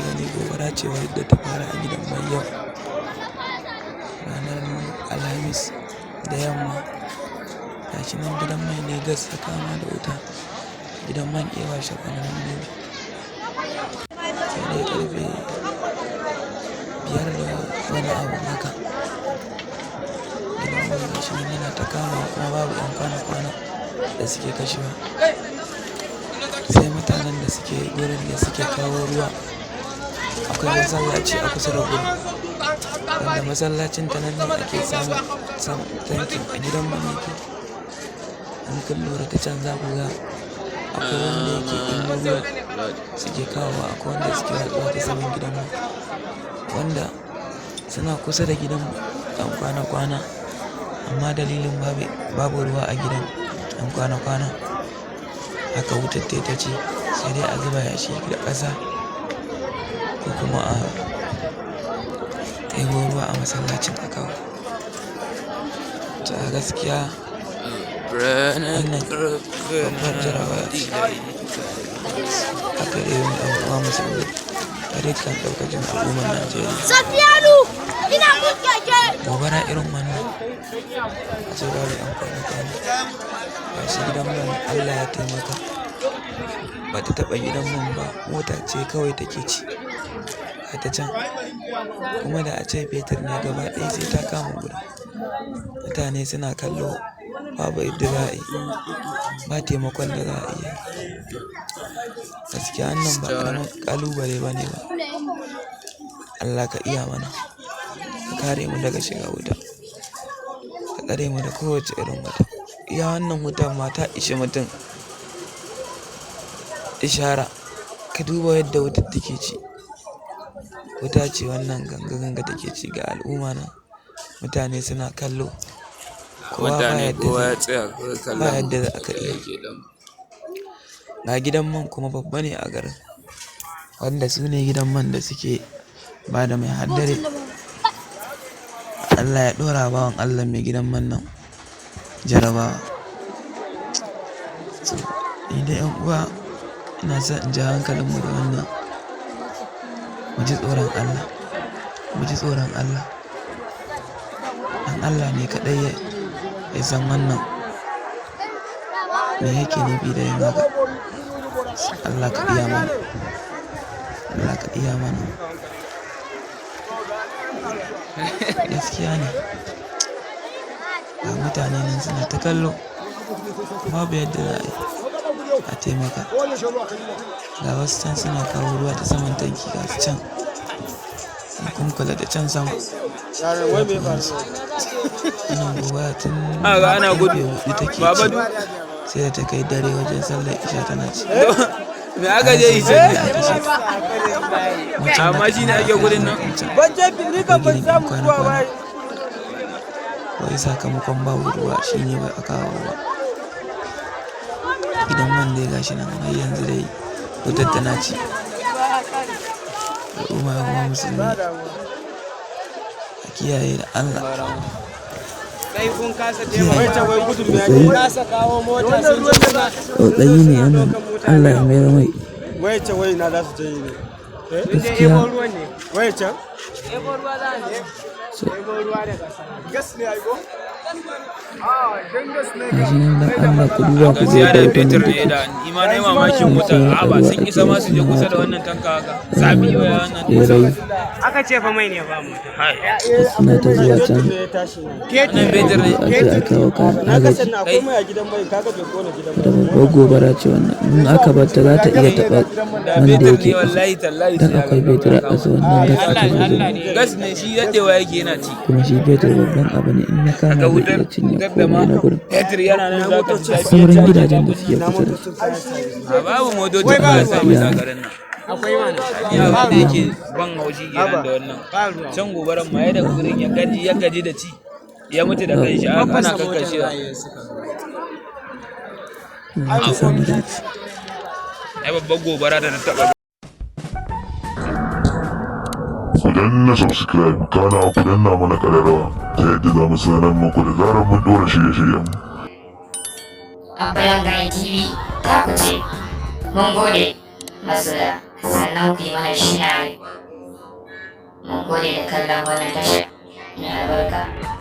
gani gobara ce wadda ta fara a gidan mai yau ranar Alhamis da yamma. Gashi nan gidan mai ne, gas ya kama da wuta, gidan man Ewa Shop a nan Mubi. Sai dai ƙarfe 5 da wani abu haka. Gidan mai gashi nan yana ta kamawa, kuma babu 'yan kwana-kwana da suke kashewa. Sai mutanen da suke gurin da suke kawo ruwa. Akwai masallaci a kusa da gurin. Wanda masallacin ta nan ne ake samun tankin a gidan man yake. In kun lura ta can, za ku ga akwai wanda yake ɗebo ruwa suke kawowa, akwai wanda suke watsuwa ta saman gidan man. Wanda suna kusa da gidan ɗan kwana-kwana, amma dalilin babu ruwa a gidan ɗan kwana-kwana, haka wutar tai ta ci, sai dai a zuba yashi da ƙasa ko kuma a ɗebo ruwa a masallacin a kawo. To, a gaskiya wannan babbar jarabawa ce aka yi wa 'yan uwa Musulmi da dukkan ɗaukacin al'ummar Najeriya. Safiyanu, ina kun keke. Gobara irin wannan, a ce babu 'yan kwana-kwana. Gashi gidan man, Allah ya taimaka, ba ta taɓa gidan man ba, mota ce kawai take ci. Ga ta can, kuma da ace fetur ne gaba ɗaya sai ta kama gurin. Mutane suna kallo, babu yadda za a yi, ba taimakon da za a iya yi. Gaskiya wannan ba ƙaramin ƙalubale ba ne ba. Allah ka iya mana, ka kare mu daga shiga wuta, ka tsare mu da kowace irin wuta. Iya wannan wutan ma ta ishi mutum ishara. Ka duba yadda wutar take ci. Wuta ce wannan ganga-ganga take ci, ga al'umma nan. Mutane suna kallo. Kowa ba Mutane yadda kowa ya zai tsaya kawai ba kallon yadda za aka iya. yake dan. Ga gidan man kuma babba ne a garin. Wanda su ne gidan man da suke ba da mai har dare. Allah ya ɗora bawan Allah mai gidan man nan jarabawa. To, ni dai 'yan uwa, ina son in ja hankalin mu da wannan. Mu ji tsoron Allah, mu ji tsoron Allah. Dan Allah ne kaɗai ya san wannan me yake nufi da yin haka. Allah ka iya mana, Allah ka iya mana. Gaskiya ne. Ga mutane nan suna ta kallo. Babu yadda za a yi a taimaka. Ga wasu can suna kawo ruwa ta saman tanki, ga su can. In kun kula da can sama, za ku gansu. Wannan gobara tun A ga ana ƙarfe gudu. 4 take ci. Babadu. Sai da ta kai dare wajen sallar isha tana ci. Me aka je yi An rasa can? yadda aka kashe ta. Kuma can Amma aka shi ne inda ake aka gudun nan? can. Ban je ni kan Akwai ban gidan 'yan samu zuwa ba. kwana-kwana. Wai sakamakon babu ruwa shine ba a kawo ba. Gidan man dai gashi nan, har yanzu dai wutar tana ci. Al'umma, 'yan uwa Musulmi, a kiyaye da Allah. Kai kun kasa Kiyaye. taimaka. Wai gudun me Tsautsayi, kasa kawo mota, sun zo suna tsautsayi ne wannan, Allah ya mayar mai. Wai ce wai na za su je yi ne. Gaskiya Ruwan ne. Wai can? So, Gas ne ai ko? gashi nan, dan Allah ku duba ku ga Gaskiya yadda da wutar nan fetur ne take da ci. ni ma na yi mamakin wutar. Sai A ba watsa ruwa sun ake isa ma su je suna kusa da watsa wannan tanka haka. Zafi wai wannan. ɓeraye. Aka ce fa mai ne ba mota. Suna ta zuwa can Ne ya tashi ne. Wannan fetur ne. a je a kawo kayan Na ga agaji. sannan akwai mai a gidan mai, kaga bai kona gidan Da mai. babbar gobara ce wannan, in aka bar ta za ta iya taɓa Da man da fetur yake ne ƙasa. wallahi tallahi Dan sai ya akwai ga fetur a ya ƙasa, kama. wannan gas ake so zuba. Gas ne shi daɗewa yake yana ci. Kuma shi fetur babban abu ne, in ya kama Ga zai wutar iya cinye wutar da ma komai na gurin. fetur yana nan, za ka ji zafi. Sauran gidajen da suke kusa da su. A babu motocin Allah da ka service iya a mana. garin nan. Akwai mana. Ni abin da yake ban haushi kenan da wannan. Can gobaran ma yadda gurin ya gaji da ci. Ya mutu da kanshi ana kakkashewa. Allah ka sa mu dace. Ai babbar gobara da na taɓa Ku danna subscribe, kana ku danna mana kararrawa ta yadda za mu sanar muku da zarar mun dora shirye-shiryenmu. Abayan Gani TV ta ku ce. Mun gode, masoya. Sannan ku yi mana share. Mun gode da kallon wannan tasha mai albarka.